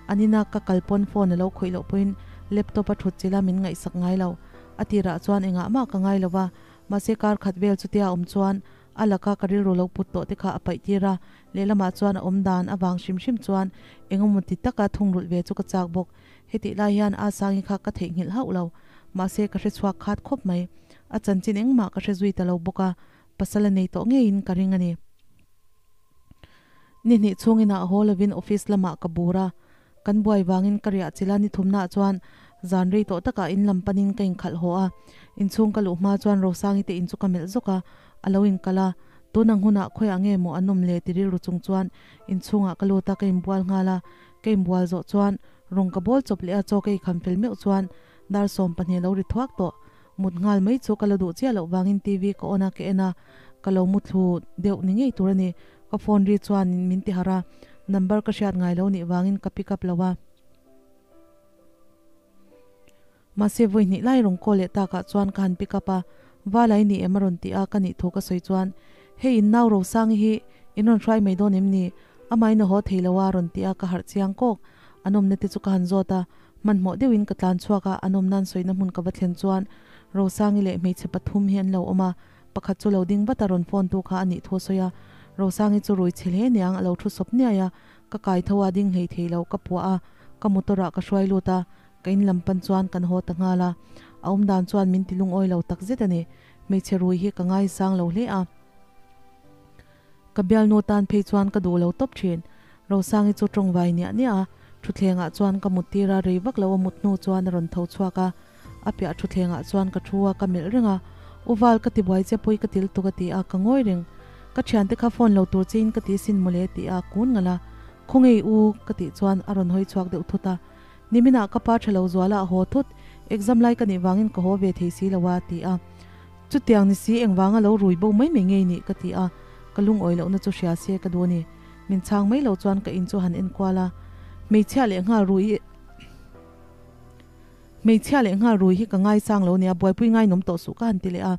an ina ka kal pawn phone a lo khawih loh pawhin laptop a thut chilh a min ngaihsak ngai lo. A tirah chuan engah mah ka ngai lo va, mahse kar khat vel chutia awm chuan a laka ka rilru lo put tawh te kha a paih tir a, lehlamah chuan a awm dan avang hrim hrim chuan engemaw ti taka thungrulh ve chu ka chak bawk. Hetih lai hian a Sangi kha ka theihnghilh hauh lo. Mahse ka hre chhuak khat khawp mai. A chanchin engmah ka hre zui ta lo bawk a, pasal a nei tawh ngeiin ka ring a ni. Ni hnih chhungin ah haw lovin office lamah ka bur a, kan buai vangin ka riah chilh a, ni thumnaah chuan zan rei tawh takah in lam panin ka inkhalh haw a. Inchhung ka luh hma chuan Rosangi te in chu ka melh zawk a, a lo inkal a. Tun ang hunah khawiah nge maw an awm le ti rilru chung chuan inchhungah ka lut a, ka inbual nghal a. Ka inbual zawh chuan rawng ka bawl chawp leh a, chaw ka ikham fel meuh chuan dar 12 lo ri thuak tawh. Mut nghal mai chu ka la duh chiah loh vangin TV ka on a, ka en a, ka lo mu thlu deuh ni ngei tur a ni. Ka phone ri chuan min ti harh a, number ka hriat ngai lo nih vangin ka pick up lo a. Mahse vawi hnih lai rawn call leh takah chuan ka han pick up a, Valai ni em a rawn ti a, ka nih thu ka sawi chuan, Hei in nau Rosangi hi in rawn hruai mai dawn em ni? Amahin a haw thei lo a rawn ti a, ka harh chiang kawk. An awmna te chu ka han zawt a, Hmanhmawh deuhin ka tlan chhuak a, an awm nan sawina hmun ka va thlen chuan Rosangi leh hmeichhe pathum hi an lo awm a, pakhat chu lo ding vat a rawn phone tu kha a nih thu a sawi a. Rosangi chu rui chhe hle niang a lo thu sawp niai a, ka kai tho a ding hlei thei lo ka puah a, ka motor ah ka hruai lut a, ka in lam pan chuan kan haw ta nghal a. A awm dan chuan min ti lungawi lo tak zet a ni. Hmeichhe rui hi ka ngaisang lo hle a. Ka bialnu tan phei chuan ka duh lo tawp thin. Rosangi chu tawng vai niah niah a, thutthlengah chuan ka mut tir a, rei vak lo a mut hnu chuan a rawn tho chhuak a. A piah thutthlengah chuan ka thu a, ka melh reng a. U Val, ka ti buai che pawi ka til tuk a ti a, ka ngawi reng. Ka thiante kha phone lo tur chein ka ti sin mawle ti a, kun ngalh a. Khawngei u, ka tih chuan a rawn hawi chhuak deuh thut a. Niminah ka pa tha lo zuala a haw thut, exam lai ka nih vangin ka haw ve thei si lo a, ti a. Chutiang ni si engvanga lo rui bo mai mai ngei nih ka ti a, ka lungawi lohna chu hria se ka duh a ni. Min chhang mai lo chuan ka in chu han enkual a, hmeichhia leh nghal rui hi hmeichhia leh nghal rui hi ka ngaisang lo nia, buaipui ngainawm tawh suh ka han ti leh a,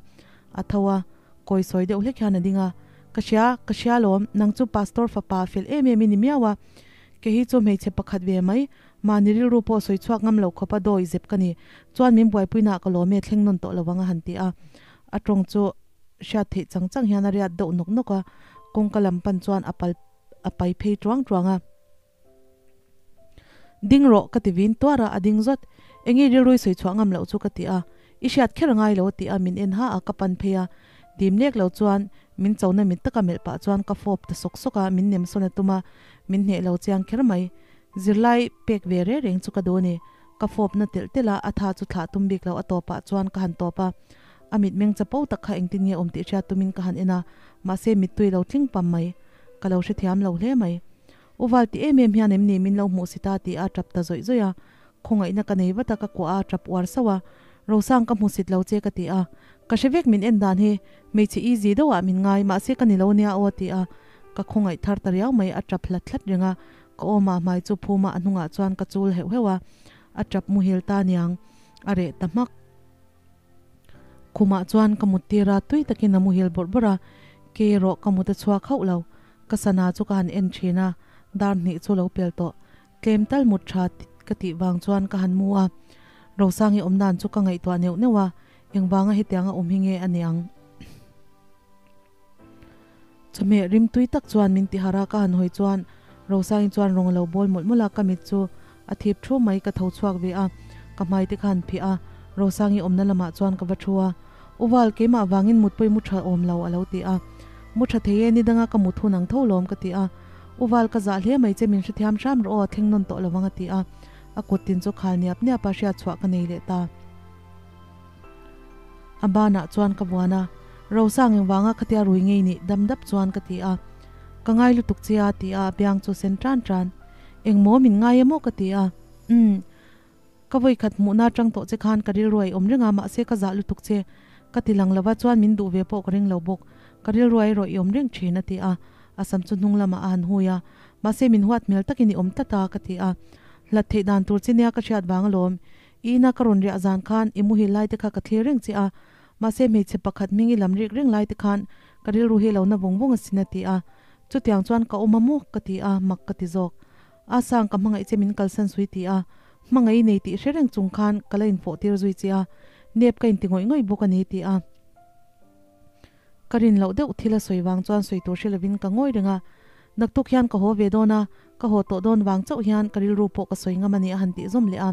a tho a, kawi sawi deuh hlek hian a ding a, Ka hria, ka hria lawm, nang chu pastor fapa fel em em i ni miau a, kei hi chu hmeichhe pakhat ve mai, Mahni rilru pawh sawi chhuak ngam lo khawpa dawi zep ka ni. Chuan min buaipuinaah ka lawm e, thleng nawn tawh lo ang a han ti a. A tawng chu hriat theih chang chang hian a riat deuh nawk nawk a, kawngka lam pan chuan a pal a pai phei tuang tuang a. Ding rawh ka ti vin tuar a, a ding zawt. Enge rilrui sawi chhuah ngam loh chu ka ti a. I hriat kher a ngai lo a ti a, min en ha a, ka pan phei a. Dim lek lo chuan min chona mit taka melh pah chuan ka fawp ta sawk sawk a, min nem sawn a tum a, min hneh lo chiang kher mai. Zirlai pek ve reng reng chu ka duh a ni. Ka fawp na telh telh a, a tha chu thlah tum bik lo, a tawpah chuan ka han tawp a. A mitmeng chapo tak kha engtin nge awm tih hriat tumin ka han en a, mahse mittui lo tling pam mai. Ka lo hrethiam lo hle mai. U Val ti em em hian em ni min lo hmuh si ta tih a tap ta zawih zawih a. Khawngaihna ka nei vat a, ka kuah a, tap uar sauh a. Rosang ka hmu sit lo che ka ti a. Ka hre vek min en dan hi, hmeichhe easy deuhah min ngai, mahse ka ni lo nia aw a ti a. Ka khawngaih thar ta riau mai, a tap hlat hlat reng a. Ka awmah hmai chu phuma a hnungah chuan ka chul heuh heuh a, a tap muhil ta niang, a reh ta hmak. Khumah chuan ka mut tir a, tui takin a muhil bawrh bawrh a, ke erawh ka mut a chhuak hauh lo. Ka sana chu ka han en thin a, dar hnih chu lo pel tawh. Tlem tal mut tha ka tih vang chuan ka han mu a, Rosangi awm dan chu ka ngaihtuah neuh neuh a, engvanga hetianga awm hi nge a niang? Chawhmeh rim tui tak chuan min ti harh a, ka han hawi chuan Rosangi chuan rawng a lo bawl mawlh mawlh a, ka mit chu a thip thu mai, ka tho chhuak ve a, ka hmai te kha han phih a, Rosangi awmna lamah chuan ka va thu a, U Val, keimah vangin mut pawh i mu tha awm lo a lo ti a, Mu tha thei e, ni danga ka mut hun ang tho lawm ka ti a, U Val, ka zah hle mai che, min hrethiam hram rawh aw, a thleng nawn tawh lo ang a ti a, a kut tin chu khal niap niap a, hriat chhuah ka nei leh ta. A banah chuan ka vuan a, Rosang engvanga khatia rui ngei nih dam dap chuan ka ti a. Ka ngai lutuk che a ti a, a biang chu sen tan tan. Engmaw min ngai emaw ka ti a. Umm. Ka vawikhat hmuhna atang tawh che khan ka rilru a i awm reng a, mahse ka zah lutuk che. Ka ti lang lova chuan min duh ve pawh ka ring lo bawk. Ka rilru a erawh i awm reng thin a ti a. A sam chu hnung lamah a han hui a. Mahse min huat hmel takin i awm tlat a ka ti a. Hlat theih dan tur che nia ka hriat vang alawm. I ina ka rawn riah zan khan i muhil lai te kha ka thlir reng che a, mahse hmeichhe pakhat hming i lam rik reng lai te khan ka rilru hi lo na vung vung asin a ti a. Chutiang chuan ka awm a maw? ka ti a, mak ka ti zawk. A sang ka hmangaih che min kalsan sui ti a, hmangaih i nei tih hre reng chung khan ka la infawh tir zui che a, nep ka inti ngawih ngawih bawk a ni ti a. Ka rin loh deuh thil a sawi vang chuan sawi tur hre lovin ka ngawi reng a, naktuk hian ka haw ve dawn a, ka haw tawh dawn vang chauh hian ka rilru pawh ka sawi ngam a ni a han tih zawm leh a.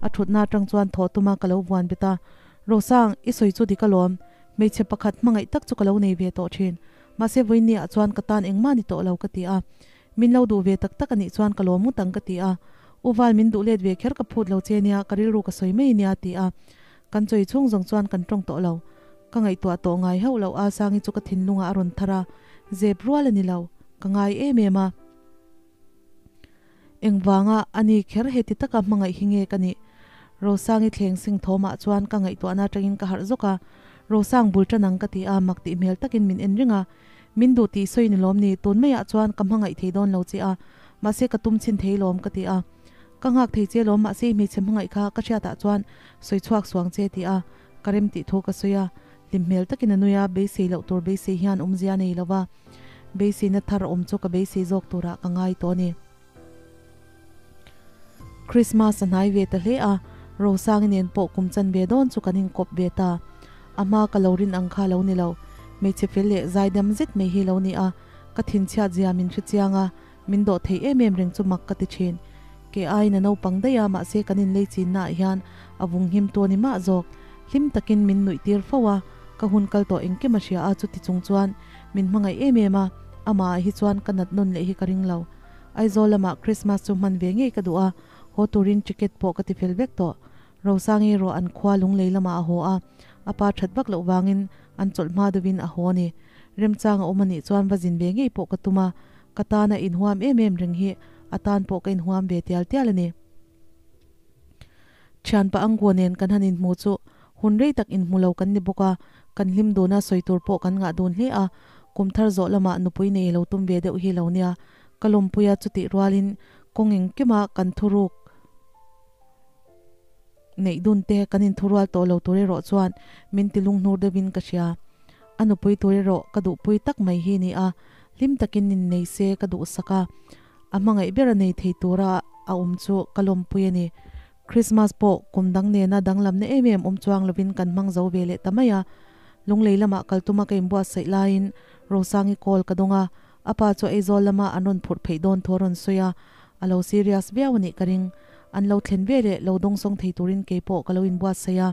A thutna atang chuan thaw tuma ka lo vuan bet a, Rosang, i sawi chu dik alawm, hmeichhe pakhat hmangaih tak chu ka lo nei ve tawh thin, mahse vawiinni ah chuan ka tan engmah ni tawh lo ka ti a, min lo duh ve tak tak a nih chuan ka lawm ngawt ang ka ti a, U Val min duh let ve kher ka phut lo che nia, ka rilru ka sawi mai nia a ti a, kan chawi chhung zawng chuan kan tawng tawh lo. Ka ngaihtuah tawh ngai hauh loh a Sangi chu ka thinlungah a rawn thar a, zep rual a ni lo, ka ngai em em a. Engvanga a ni kher heti taka hmangaih hi nge ka nih? Rosangi thleng sing thawmah chuan ka ngaihtuahna atangin ka harh zawk a, Rosang bul tan ang ka ti a, mak tih hmel takin min en ring a. Min duh tih sawi ni lawm ni, tun maiah chuan ka hmangaih thei dawn lo che a, mahse ka tum chhin thei lawm ka ti a. Ka nghak thei che lawm, mahse i hmeichhe hmangaih kha ka hriatah chuan sawi chhuak suang che ti a. Ka rem tih thu ka sawi a, hlim hmel takin a nui a, beisei loh tur beisei hian awmzia a nei lo va, beiseina thar awm chu ka beisei zawk turah ka ngai tawh a ni. Christmas a hnai ve ta hle a, Rosangi nen pawh kum chan ve dawn chu kan inkawp ve ta. A hma ka lo rin ang kha lo ni lo, hmeichhe fel leh zaidam zet mai hi lo ni a, ka thinchhiat zia min hre chiang a, min dawh thei em em reng chu mak ka ti thin. Ke aiin a naupang daih a, mahse kan inlei chinna ah hian a vung him tu a ni mah zawk. Hlim takin min nuih tir fo a, ka hun kal tawh engkim a hria a, chuti chung chuan min hmangaih em em a, amah ah hi chuan ka nat nawn leh hi ka ring lo. Aizawl lamah Christmas chu hman ve ngei ka duh a, haw turin ticket pawh ka ti fel vek tawh. Rosangi erawh an khua lunglei lamah a haw a, a pa that vak loh vangin an chawlh hma deuhin a haw a ni. Remchang a awm a nih chuan va zin ve ngei pawh ka tum a, ka tana inhuam em em reng hi a tan pawh ka inhuam ve tial tial a ni. Thianpa Angua nen kan han inhmu chu hun rei tak inhmu lo kan ni bawk a, kan hlim duna sawi tur pawh kan ngah dun hle a, kum thar zawh lamah nupui nei lo tum ve deuh hi lo nia, ka lawmpuia chutih rualin kawng engkima kan thuruk Neih dun te kan inthurual tawh lo tur erawh chuan min ti lunghnur deuhin ka hria. A nupui tur erawh ka duhpui tak mai hi ni a, hlim takin innei se ka duhsak a, a hmangaih ber a nei thei tura a awm chu ka lawmpui a ni. Christmas pawh kum dang nena danglamna em em awm chuang lovin kan hmang zo ve leh ta mai a. Lunglei lamah kal tuma ka inbuatsaih laiin Rosangi call ka dawng a, a pa chu Aizawl lama an rawn phurh pheih dawn thu a rawn sawi a, A lo serious viau a nih ka ring. An lo thlen ve leh lo dawngsawng thei turin kei pawh ka lo inbuatsaih a.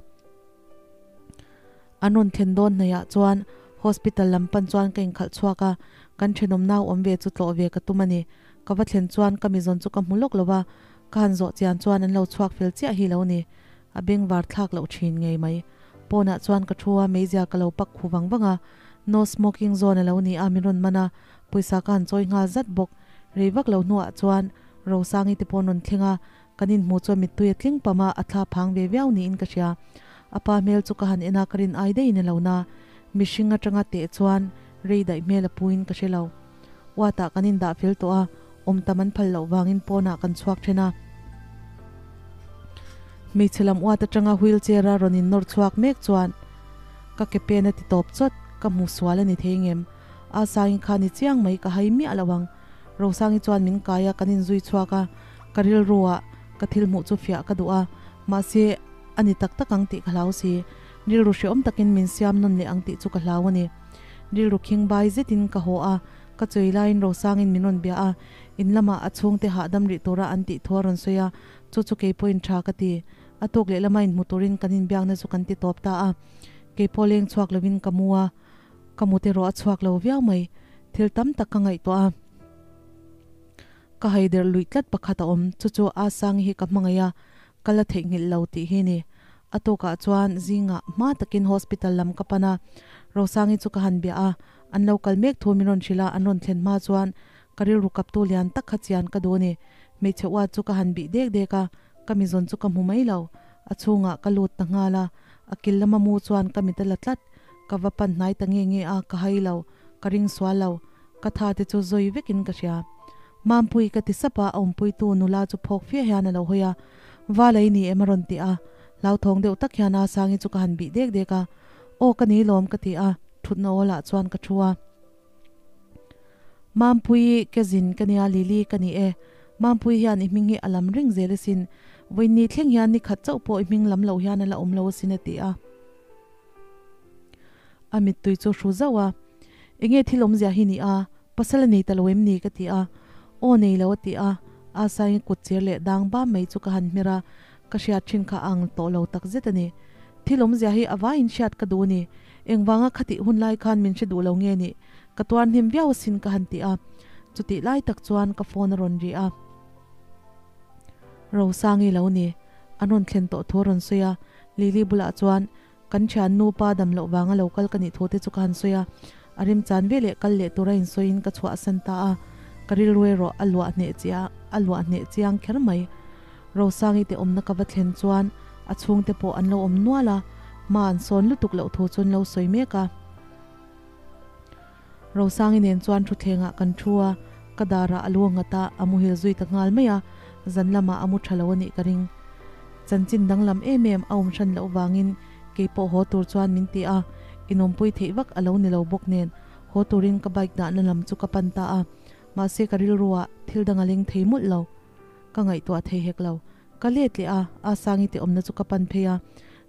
An rawn thlen dawn hnaihah chuan hospital lam pan chuan ka inkhalh chhuak a, kan thenawm nau awm ve chu tlawh ve ka tum a ni. Ka va thlen chuan ka mizawn chu ka hmu lawk lo va, ka han zawh chian chuan an lo chhuak fel chiah hi lo ni. A bengvar thlak loh thin ngei mai. Pawnah chuan ka thu a, meizial ka lo pak khu vang vang a. No smoking zone a lo ni a, min rawn man a, pawisa ka han chawi nghal zat bawk. Rei vak lo hnuah chuan Rosangi te pawh an rawn thleng a, kan inhmuh chuan mittui a tling pam a, a thla phang ve viau niin ka hria. A pa hmel chu ka han en a, ka rin ai daihin a lo na. Mihring atanga teh chuan rei daih hmel a puin ka hre lo. Uatah kan indah fel tawh a, awm tam an phal loh vangin pawnah kan chhuak then a. Hmeichhe lam uat atanga wheelchair a rawn innawr chhuak mek chuan ka ke pen a ti tawp chawt, ka hmu sual a ni thei ngem. A sangin kha ni chiang mai ka hai miah lo ang. Rosangi chuan min kai a, kan inzui chhuak a, ka rilru ah ka thil hmuh chu fiah ka duh a, mahse a ni tak tak ang tih ka hlau si. Rilru hreawm takin min siam nawn leh ang tih chu ka hlau a ni. Rilru khing bai zetin ka haw a, ka chei laiin Rosangin min rawn bia a, in lamah a chhungte hahdam rih tura an tih thu a rawn sawi a, chu chu kei pawhin tha ka ti. A tuk leh lama inhmu turin kan inbiakna chu kan ti tawp ta a, kei pawh leng chhuak lovin ka mu a. Ka mut erawh a chhuak lo viau mai. Thil tam tak ka ngaihtuah a. Ka haider luih tlat pakhat a awm, chu chu A Sangi hi ka hmangaih a, ka la theihnghilh lo tih hi ni. A tukah chuan zingah hma takin hospital lam ka pan a, Rosangi chu ka han bia a, an lo kal mek thu min rawn hrilh a, an rawn thlen hma chuan ka rilru kaptu lian tak kha chian ka duh a ni. Hmeichhe uat chu ka han bih dek dek a, ka mizawn chu ka hmu mai lo. A chhungah ka lut ta nghal a, a kil lama mu chuan ka mit a la tlat. Ka va pan hnai ta nge nge a, ka hai lo, ka ring sual lo, ka tha te chu zawi vekin ka hria. Mampui ka ti sap a, a awmpuitu nula chu phawk fia hian a lo hawi a, Va lei ni em a rawn ti a, hlauthawng deuh tak hian a Sangi chu ka han bih dek dek a, Aw ka ni lawm ka ti a, thutna awl ah chuan ka thu a. Mampui ke zin ka nia Lily ka ni e, Mampui hian i hming hi a lam reng zel asin, vawiin ni thleng hian ni khat chauh pawh i hming lam lo hian a la awm lo asin a ti a. A mittui chu hru zauh a, Enge thil awmzia hi ni a, pasal a nei ta lo em ni? ka ti a. Aw nei lo a ti a, a sain kut chir leh dang bam mai chu ka han hmer a, ka hriat thin kha a ang tawh lo tak zet a ni. Thil awmzia hi a vaiin hriat ka duh a ni, engvanga khatih hun lai khan min hre duh lo nge nih? Ka tuar hnem viau asin ka han ti a, chutih lai tak chuan ka phone a rawn ri a. Rosangi lo ni, an rawn thlen tawh thu a rawn sawi a, Lily bulah chuan kan thian nupa dam loh vanga lo kal ka nih thu te chu ka han sawi a, a remchan ve leh kal leh tura insawiin ka chhuahsan ta a, ka rilru erawh a luah hneh chiah a luah hneh chiang kher mai. Rosangi te awmna ka va thlen chuan a chhungte pawh an lo awm nual a, hma an sawn lutuk loh thu chu an lo sawi mek a. Rosangi nen chuan thuthlengah kan thu a, ka darah a lu a nghat a, a muhil zui ta nghal mai a, zan lamah a mu tha lo a nih ka ring. Chanchin danglam em em a awm hran loh vangin kei pawh haw tur chuan min ti a, inawmpui theih vak a lo ni lo bawk nen haw turin ka bike dahna lam chu ka pan ta a, mahse ka rilruah thil dang a leng thei mawlh lo. Ka ngaihtuah thei hek lo. Ka let leh a, Asangi te awmna chu ka pan phei a.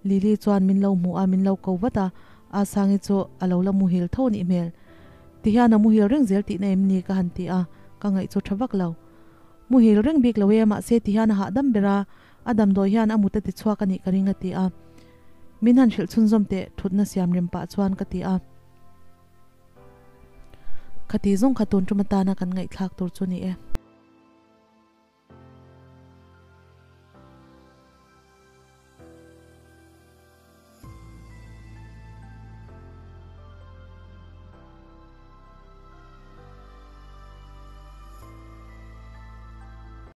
Lily chuan min lo hmu a, min lo ko vat a. Asangi chu a lo la muhil tho nih hmel. Tihian a muhil reng zel tihna em ni ka han ti a, ka ngaih chu tha vak lo. Muhil reng bik lo e, mahse tihian a hahdam ber a, a damdawi hian a mut a ti chhuak a nih ka ring a ti a. Min han hrilh chhunzawm teh thutna siam rem pah chuan ka ti a. Khati zawng kha tun tum atana kan ngaihthlak tur chu ni e.